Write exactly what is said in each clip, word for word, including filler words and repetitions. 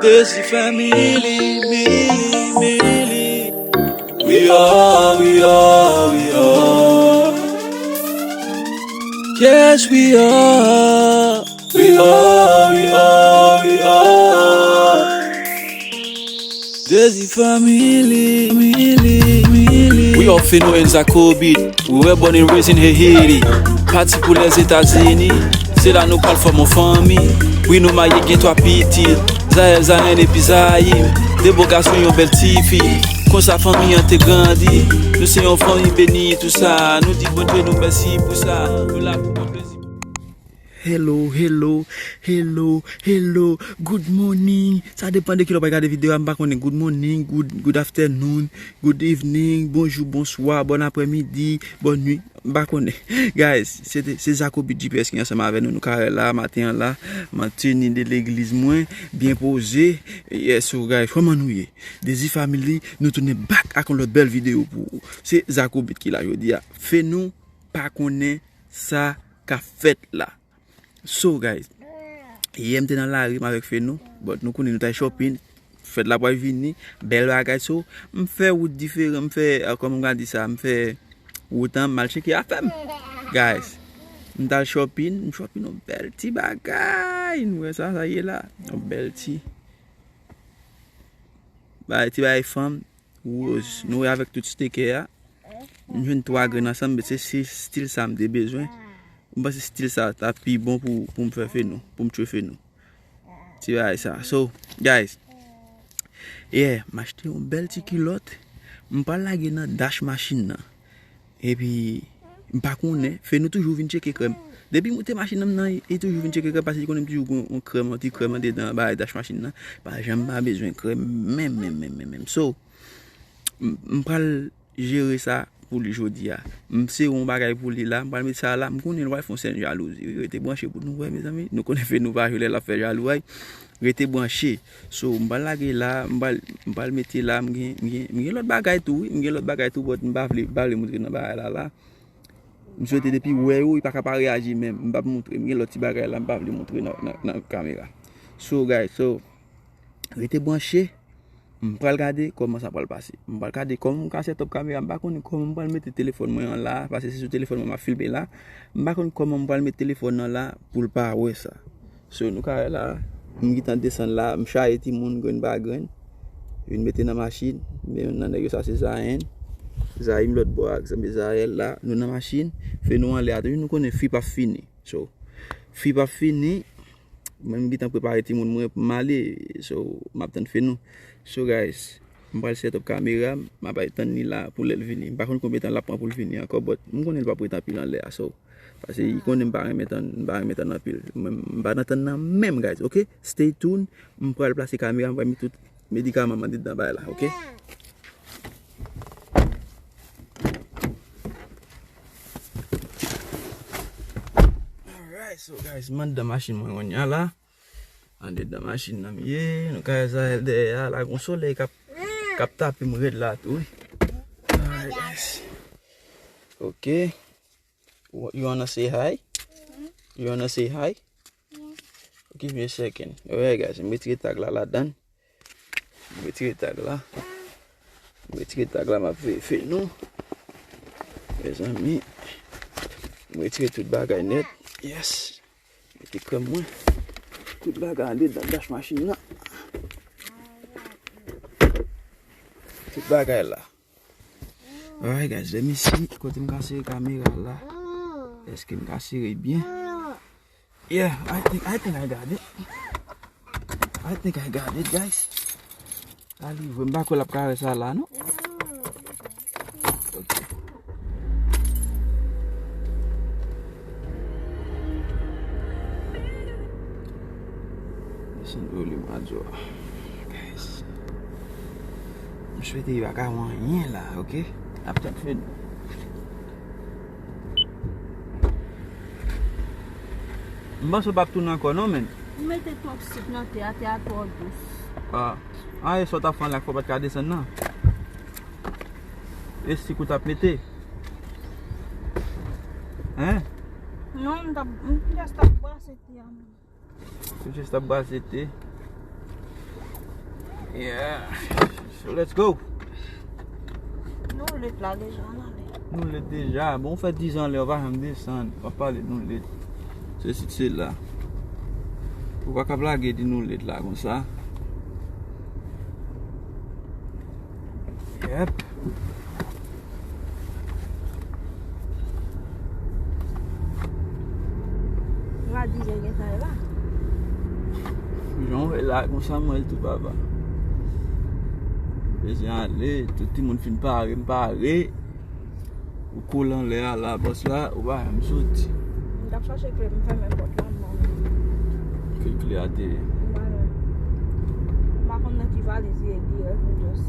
Desi family, mili, mili. We are, we are, we are. Yes, we are. We are, we are, we are. Desi family, mili, mili. We are Feno and Zakobi. We were born and raised in Haiti. Pati pou Lèzetazini. Se la nou pral fòm yon fanmi. Wi, nou marye, gen twa pitit. Zael, Zayen epi Zayim. De bo gason, yon bèl tifi. Konsa fanmi an te grandi. Nou se yon fanmi beni, tou sa. Nou di Bondye nou mèsi pou sa. Nou la pou bon plezi. Hello, hello, hello, hello. Good morning. Sa depann de kilè w pral gade videyo a, m pa konnen. Good morning, good, good afternoon, good evening, bonjou, bonswa, bon aprèmidi, bonn nuit. M pa konnen. Guys, se te, se Zakobi G P S ki ansanm avè nou. Nou ka wè la, maten an la, m an teni de legliz mwen, byen poze. Yes, so guys, kòman nou ye? Desi Family, nou tounen back ak yon lòt bèl videyo pou ou. Se Zakobi ki la jodi a. Feno pa konnen sa k ap fèt la. So, guys, yè m te nan lari m avèk Feno, but nou konnen nou t al shopping, fèt la pral vini, bèl bagay, so, m fè wout diferan, m fè, ah, kòman m ka di sa, m fè wout an, m al tcheke afè m. Guys, m t al shopping, m shopping yon bèl ti bagay, nou wè sa, sa ye la, yon bèl ti bagay, ti bagay fanm, woz. Nou wè avèk tout stekè a. M jwenn twa grenn ansanm, men se, se stil sa m te bezwen. M panse stil sa t ap pi bon pou, pou m fè Feno, pou m tchwe Feno. Ti bagay sa. So, guys, yeah, m achte yon bèl ti kilòt. M pral lage nan dash machin nan. Epi, m pa konnen, Feno toujou vin tcheke krèm. Depi m moute machin nan, nan, li toujou vin tcheke krèm, paske li konnen m toujou gen yon krèm, yon ti krèm andedan bagay dash machin nan. Pa janm pa bezwen krèm, menm, menm, menm, menm, menm. So, m, m pral jere sa pou li jodi a. M sere yon bagay pou li la, m pral met sa la, m konnen l pral fè yon sèn jalouzi. Wi, rete branche pou nou wè, mezanmi. Nou konnen Feno pa jwe lè l ap fè jalou, ay. Rete branche. So, m pral lage la, m pral, m pral mete la, m gen, m gen, m gen lòt bagay tou, wi. M gen lòt bagay tou, but m pa vle, m pa vle montre nan bagay la, la. M swete depi wè yo, li pa ka pa reyaji menm. M p ap montre. M gen lòt ti bagay la, m pa vle montre nan, nan, nan kamera. So, guys, so, rete branche. M pral gade kòman sa pral pase. M pral gade kòman m ka set up kamera. M pa konnen kòman m pral mete telefòn mwen an la, paske se sou telefòn mwen m ap filme la. M pa konn kòman m pral mete telefòn nan la pou l pa wè sa. So, nou ka wè la, m gentan desann la, m chaje timoun grenn pa grenn. Vin mete nan machin. Men youn nan nèg yo sa se Zayen. Zayim lòt bò a, se Zael la. Nou nan machin. Feno anlè a toujou, nou konnen fi p ap fini. So, fi p ap fini. Mwen, m gentan prepare timoun mwen pou m ale. So, m ap tann Feno. So, guys, m pral set up kamera m, m ap tann li la pou lè l vini. M pa konn konbyen tan l ap pran pou l vini ankò, but m konnen l p ap ret anpil anlè a. So, paske li konnen m pa renmen tann, m pa renmen tann anpil. Mwen, m pa nan tann nan menm, guys, ok? Stay tuned. M pral plase kamera, m pral met tout medikaman m andedan bagay la, ok? Alright, so guys, m anndan machin mwen kounye a la. Andedan machin nan m ye. Nou ka wè Zael dèyè a la, gon solèy k ap, k ap tape m rèd la tou, wi. Alright, guys. Ok. You wanna say hi? You wanna say hi? Give me a second. Alright, guys, m retire tag la ladan. M retire tag la. M retire tag la, m ap veye Feno. Mezanmi. M retire tout bagay nèt. Yes. Mete krèm mwen. Tout bagay andedan dash machin nan. Tout bagay la. Alright, guys, let me see kote m ka sere kamera la. Èske m ka sere byen? Yeah, I think, I think I got it. I think I got it, guys. A livre, m pa kwè l ap ka wè sa la, non? Ok. Desann volim radyo a. Guys. M swete yo pa ka wè anyen la, ok? N ap tann Feno. M panse w p ap tounen ankò non, menn. Ou mete twòp sik nan tè a, tè a twò dous. Ah. Ah, e sa w t ap fè anlè a, fò w pa t ka desann nan. E sik ou t ap mete? Hein? Non, m t ap, m just ap brase tè a, menn. Ou just ap brase tè. Yeah. So let's go. Nou late la deja, ann ale. Nou late deja. Bon, ou fè diz an lè, ou pa janm desann. W ap pale nou late. Sesi, sela. Ou pa ka lage di nou late la konsa. Yep. Ou a di jan gentan la. Jan w wè la, konsa m wè l tou, papa. Bezwen ale, tout timoun fin pare, m pare. Ou kole anlè a la, bòs la, ou pa janm soti. M t ap chache kle, m fèmen pòt la, m pa wè. Ke kle a te ye? M pa wè. M pa konn nan ki valiz li ye dirèk, m just,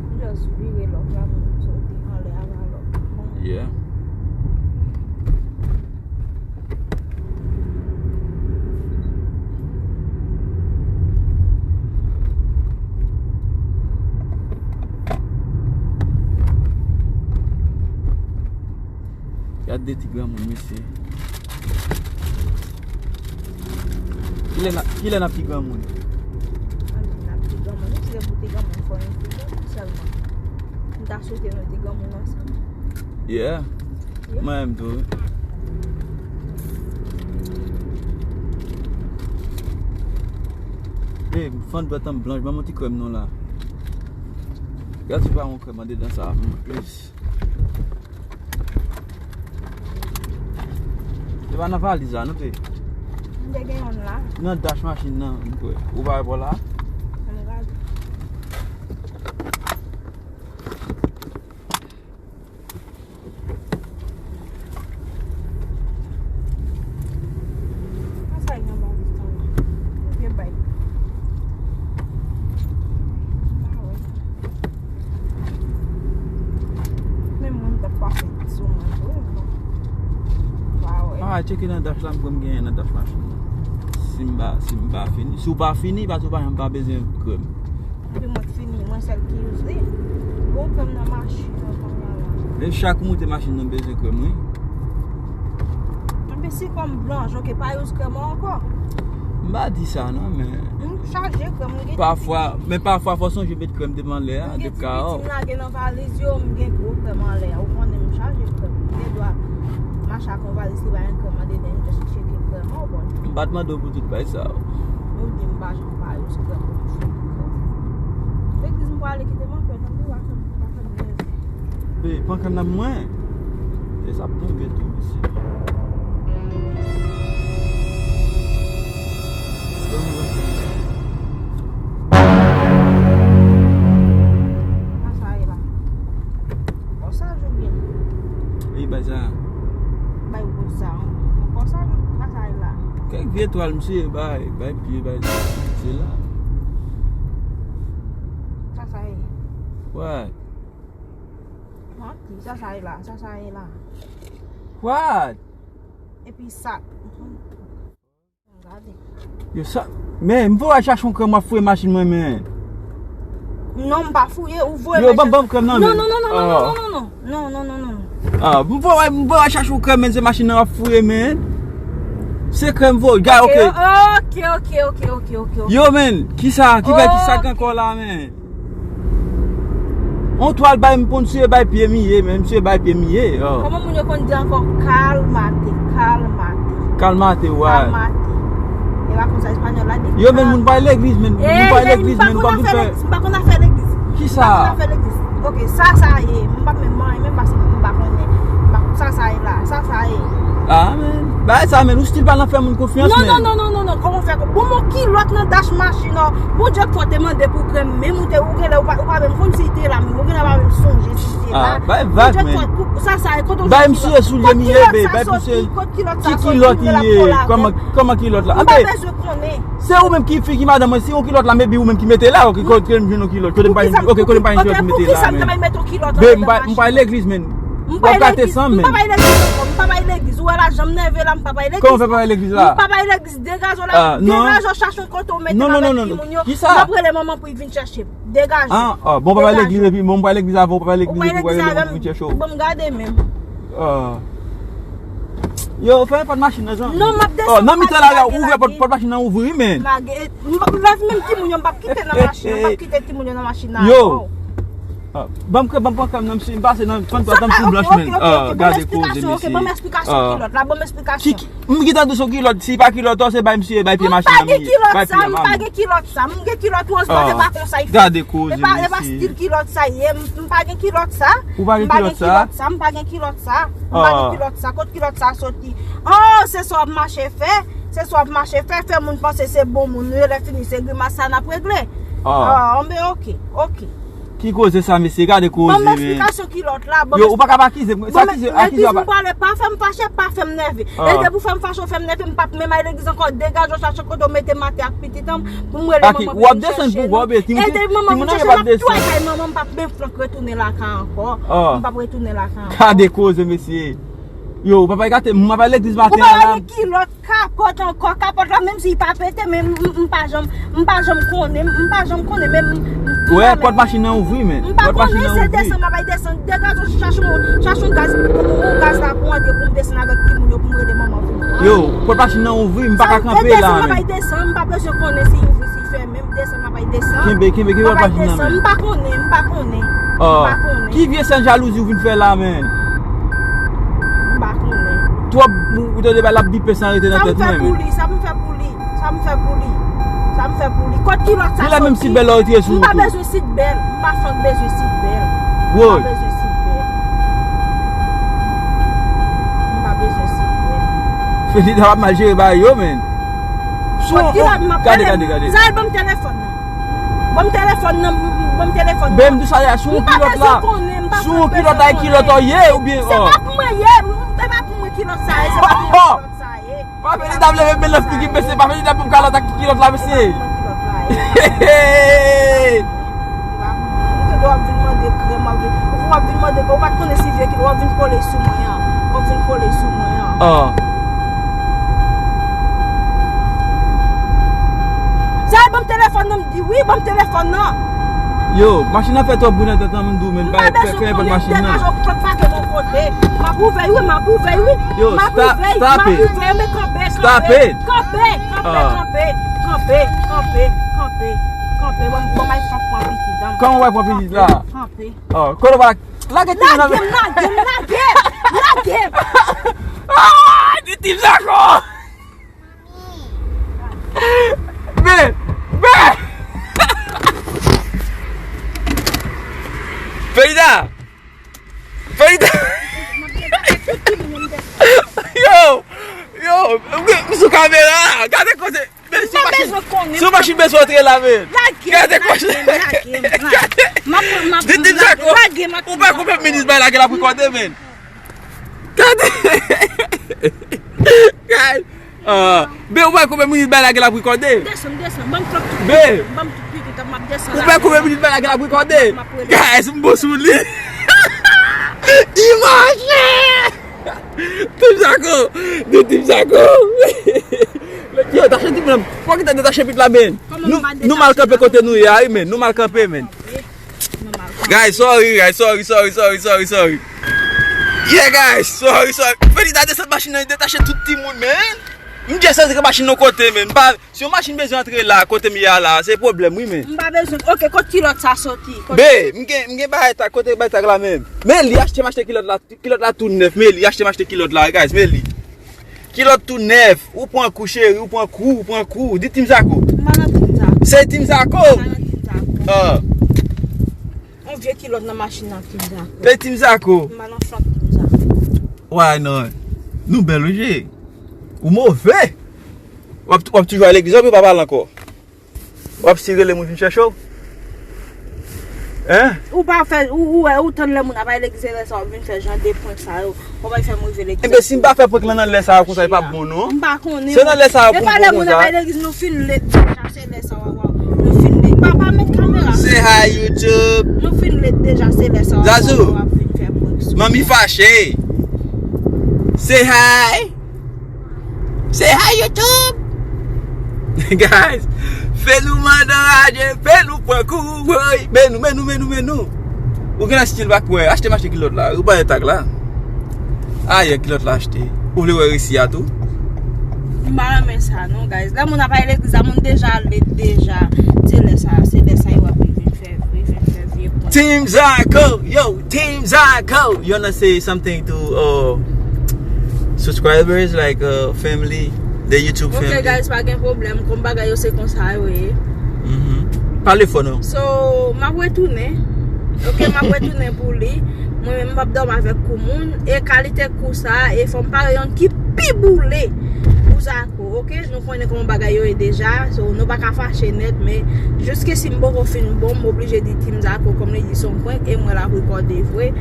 m just vire lòk la, m soti anlè a, m a lòk. Yeah. Gad de ti granmoun, mesye. Kilè n ap, kilè n ap pi granmoun? Ann, n ap pi granmoun. Wi, si se pou pi granmoun, fò nou pi granmoun sèlman. M ta swete nou pi granmoun ansanm. Yeah. Mwen menm tou, wi. Ey, fann dwèt an blanch, ban m yon ti krèm non la. Gad si pa yon krèm andedan sa, plis. Se pa nan valiz la, non, te? M te gen youn la. Nan dash machin nan, m kwè. Ou pa wè la? Ann gade. Sa sa gen anba vista la? Vye bay. Pa wè. Men mwen t ap pase sou mwen tou. Pa wè. Ah, tcheke nan dash la, m kwè m genyen nan dash machin nan. Si m pa, si m pa fini. Si w pa fini, paske w pa janm pa bezwen krèm. Epi mwen k fini, mwen sèl ki use li. Gon krèm nan machin nan kounye a la. Men chak moute machin nan bezwen krèm, wi. Epi si kòm blanch, ok, pa use krèm ankò. M pa di sa non, men. M chaje krèm, m gen pafwa, men pafwa fò sonje met krèm devan lè a, de ka o. M gen ti piti m lage nan valiz yo, m gen gwo krèm anlè a. Ou konnen m chaje krèm. M gen dwa mache ak yon valiz ki pa gen krèm andedan, m just tcheke krèm an, bon. M pa t mande w pou tout bagay sa yo. Ou di m pa janm pa use krèm pou m fè. Legliz m prale kite m anpè, tanpri, pa fè m, pa fè m nève. Ey, pran kannab mwen. E sa ap tonbe tou, mesye. Sa sa ye la? Kòsaj oubyen? Ey, bay sa. Bay gwo sa, wi. Kòsaj ou sa sa ye la? Kèk vye twal, mesye, bay, bay pye, bay se la. Sa sa ye? What? Manti, sa sa ye la, sa sa ye la. What? Epi sa. Gade. Yo sa, men, m voye w al chache yon krèm w ap fouye machin mwen, men. Non, m pa fouye, ou voye. Yo, ban m, ban m krèm nan, men. Non, non, non, non, non, non, non, non, non, non, non, non, non, non. Ah, m voye, m voye w al chache yon krèm, men, se machin nan w ap fouye, men. Se krèm voye, gade, ok. Ok, ok, ok, ok, ok, ok, ok. Yo, men, kisa, ki bay, kisa k ankò la, men? On twal bay m pou misye bay pye m ye, men misye bay pye m ye. Oh. Kòman moun yo konn di ankò? Kalmate, kalmate. Kalmate, wè. Kalmate. E pa konsa espanyòl la di. Yo, men moun pa legliz, men moun pa legliz, men ou pa vin fè. M pa konn afè legliz. Kisa? M pa konn afè legliz. Ok, sa sa ye. M pa menm manyen, menm paske m pa konnen. M pa konn sa sa ye la. Sa sa ye. Ah, men. Bagay sa, men, ou still pa nan fè moun konfyans, men. Non, non, non, non, non, non. Kòman fè? Bon, mon kilòt nan dash machin, non. Bondye fò te mande pou krèm, menm ou te, ou genlè, ou pa, ou pa menm konn si te la, menm ou genlè pa menm sonje si te la. Ah, bay vag, men. Sa sa ye, kote w soti kilòt sa? Bay misye soulye m ye, bay misye. Kot kilòt sa soti? Ki kilòt li ye? Kòman, kòman kilòt la? M pa bezwen konnen. Se ou menm ki fi ki madanm mwen, si yon kilòt la, maybe ou menm ki mete la, ok, kote m jwenn yon kilòt, kote m pa jwenn, ok, kote m pa jwenn kilòt ki mete la, men. Be, m pa, m pa legliz, men. W ap gate san, men. M pa bay legliz ankò, m pa bay legliz. Ou wè la, jan m nève la, m pa bay legliz. Kòman w fè pa bay legliz la? M pa bay legliz, degaje w la, degaje w, chache yon kote w mete m avèk timoun yo. Kisa? M ap rele manman pou l vin chèche m. Degaje w. Ah, ah, bon, w pa bay legliz epi, bon, m pa bay legliz avè w, w pa bay legliz epi, w pa bay legliz pou vin chèche w. Bon, m gade menm. Ah. Yo, fèmen pòt machin nan, zanmi. Non, m ap desann. Oh, nan mitan lari a, ouvè pòt, pòt machin nan, ouvri, men. Lage, m p ap, menm timoun yo, m p ap kite nan machin nan, m p ap kite timoun yo nan machin nan. Yo. Ah, ban m kre, ban m pran krèm nan, mesye, m pase nan fann plat nan sou blanch, men. Ah, gade koze, mesye. Ban m eksplikasyon, kilòt la, ban m eksplikasyon. M gentan di w se yon kilòt, si pa kilòt, se bay misye, bay pye machin nan, bay pye machin. M pa gen kilòt sa, m gen kilòt wòz, men se pa konsa l fèt. Gade koze, mesye. E pa stil kilòt sa ye, m pa gen kilòt sa. Ou pa gen kilòt sa? M pa gen kilòt sa, m pa gen kilòt sa. M pa gen kilòt sa, kot kilòt sa soti? Oh, se sa w ap mache fè, se sa w ap mache fè, fè moun panse se bon moun nou ye, lè fini se grimas sa n ap regle. Oh, men oke, oke. Ki koze sa, mesye? Gade koze, men. Ban m eksplikasyon kilòt la. Yo, ou pa ka pa akize m. Sa akize, akize w ap. Legliz m prale, pa fè m fache, pa fè m nève. E depi w fè m fache, w fè m nève, m p ap menm al legliz ankò. Degaje w, chache kote w mete m atè ak pitit an, pou m rele manman vin chèche nou. E depi manman vin chèche m, m ap touye kay manman, m p ap menm flank retounen lakay ankò. M p ap retounen lakay ankò. Gade koze, mesye. Yo, papa, gate, m ap al legliz maten an la. Ou pa gen kilòt, kapòt ankò, kapòt la, menm si li pa pete, men m, m, m pa janm, m pa janm konnen, m pa janm konnen, men m, m, m pa menm. Pòt machin nan ouvri, men. M pa konnen, se desann m ap al desann. Degaje w, chache yon, chache yon gaz, yon gaz la pou antre, pou m desann avèk timoun yo, pou m rele manman vin pran. Yo, pòt machin nan ouvri, m pa ka kanpe la, men. Desann m ap al desann, m pa bezwen konnen si li ouvri, si li fèmen. Desann, m ap al desann. Kenbe, kenbe, kenbe pòt machin nan, men. M pa konnen, m pa konnen. M pa konnen. Ki vye sèn jalouzi ou vin fè la, men? M pa konnen. Twòp, ou, ou tande ba l ap bipe san rete nan tèt mwen, men. Sa m fè pou li, sa m fè pou li, sa m fè pou li, sa m fè pou li. Kot kilòt sa soti? Li la menm sit bèl la retire sou ou tou. M pa bezwen sit bèl, m pa fèk bezwen sit bèl. M pa bezwen sit bèl. M pa bezwen sit bèl. Felita ap mal jere bagay yo, men. Kot kilòt m ap pale? Gade, gade, gade. Zay, ban m telefòn nan. Ban m telefòn nan, ban m telefòn nan. Ben, m di sa, sou yon kilòt la. Sou yon kilòt la, e kilòt ou ye, oubyen, oh. Se pa pou mwen ye, se pa pou mwen kilòt sa ye, se pa pou mwen kilòt sa ye. Pa fè li dam leve men nan figi, mesye, pa fè li dam pou m kalòt ak kilòt la, mesye. Kilòt la ye. Ou te dwe ap vin mande krèm, w ap vin, ou w ap vin mande krèm, ou pa t konnen si vye kilòt, w ap vin kole sou mwen an. W ap vin kole sou mwen an. Ah. Zay, ban m telefòn nan, m di wi, ban m telefòn nan. Yo, machin nan fè twòp bri nan tèt lan, m di w, men, fè, fè, fè machin nan. M pa bezwen konnen, degaje w, pòt pake yon kote. M ap ouvè wi, m ap ouvè wi. Yo, m ap ouvè, m ap ouvè, men kanpe, kanpe, kanpe, kanpe, kanpe, kanpe, kanpe, kanpe, kanpe, ban m, ban m al pran pitit la. Kòman w al pran pitit la? Kanpe, kanpe. Oh, kote w pa lage timoun nan. Lage m, lage m, lage m, lage m. Ah, di Tim Zako! Men, men! Felita! Felita! Yo! Yo! M sou kamera! Gade kote! Men si w machin, si w machin bezwen antre la, men. Gade kote! Di Tim Zako! Ou pa konprann minis bay lage l ap rekòde, men. Gade! Gade! Ah, ben, ou wè konbyen minit bay lage l ap rekòde? Desann, desann, ban m tout pitit, ban m tout pitit, m ap desann. Ou wè konbyen minit bay lage l ap rekòde? Guys, m bon sou li. Imajine! Tim Zako! De Tim Zako! Yo, tache ti moun. Fòk ki ta detache pit la, men. Nou, nou mal kanpe kote nou ye a, wi, men. Nou mal kanpe, men. Guys, sorry, guys, sorry, sorry, sorry, sorry, sorry. Yeah, guys, sorry, sorry. Felita desann machin nan, li detache tout timoun, men. M just antre machin nan kote, men. M pa, si yon machin bezwen antre la, kote m ye a la, se pwoblèm, wi, men. M pa bezwen. Ok, kot kilòt sa soti? Be, m gen, m gen bagay tak, kote bagay tak la, men. Men li achte m achte kilòt la, kilòt la tou nèf, men li achte m achte kilòt la, guys, men li. Kilòt tou nèf, ou pran kou cheri, ou pran kou, ou pran kou. Di Tim Zako. M pa nan Tim Zako. Se Tim Zako. M pa nan Tim Zako. Ah. Yon vye kilòt nan machin nan, Tim Zako. Se Tim Zako. M pa nan flank Tim Zako. Why not? Nou bèl, wi, cheri. Ou move. W ap, w ap toujou al legliz, w ap pa pale ankò. W ap si rele moun vin chèche w? Hein? Ou pa fè, ou, ou wè, ou tann lè moun ap al legliz, se lè sa w ap vin fè jan de prank sa yo. Ou pa fè m rive legliz. Enben, si m pa fè prank lan nan lè sa yo konsa, e p ap bon, non. M pa konnen. Se nan lè sa yo pou m bon konsa. E pa lè moun ap al legliz, nou fin late deja, se lè sa w ap, nou fin late. Papa, met kamera. Say hi, YouTube. Nou fin late deja, se lè sa w ap, Zazou, w ap vin fè prank sou mwen. Manmi fache. Say hi. Say hi, YouTube! Guys, fè nou mande anraje, fè nou pran kou, woy. Men nou, men nou, men nou, men nou. Ou gen stil pa kwè, achte m achte kilòt la, ou pa entak la. Ayè, kilòt la achte. Ou vle wè resi a tou? M pa renmen sa non, guys. Lè moun ap al legliz la, moun deja late deja. Se lè sa, se lè sa yo ap vin fè vre, vin fè vye pwen. Team Zaco, yo, Team Zaco. You wanna say something to uh, subscribers, like uh, family, the YouTube Ok, family? Guys, pa gen pwoblèm. Kòm bagay yo se konsa yo ye. Mhm. Pale fò non. So, m ap retounen. Ok, m ap retounen pou li. Mwen menm m p ap dòmi avèk kou moun. E kalite kou sa, e fò m pare yon ki pi boule pou Zaco. Ok, nou konnen kòman bagay yo ye deja. So, nou pa ka fache nèt, men jiske si m poko fin bon, m oblije di Team Zaco, kòm li di se yon prank, e mwen la rekòde vre.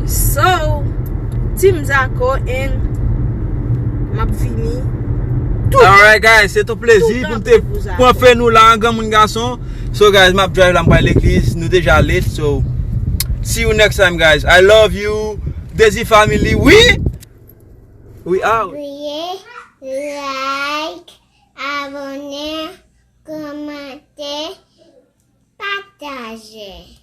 So, Team Zaco and m ap vini. Alright guys, se ton plezi pou m te pran fè nou la, granmoun gason. So guys, m ap drive la, m pral legliz, nou deja late. So, see you next time guys. I love you. Dezi family, wi. We out. Bliye like, abòne, kòmante, pataje.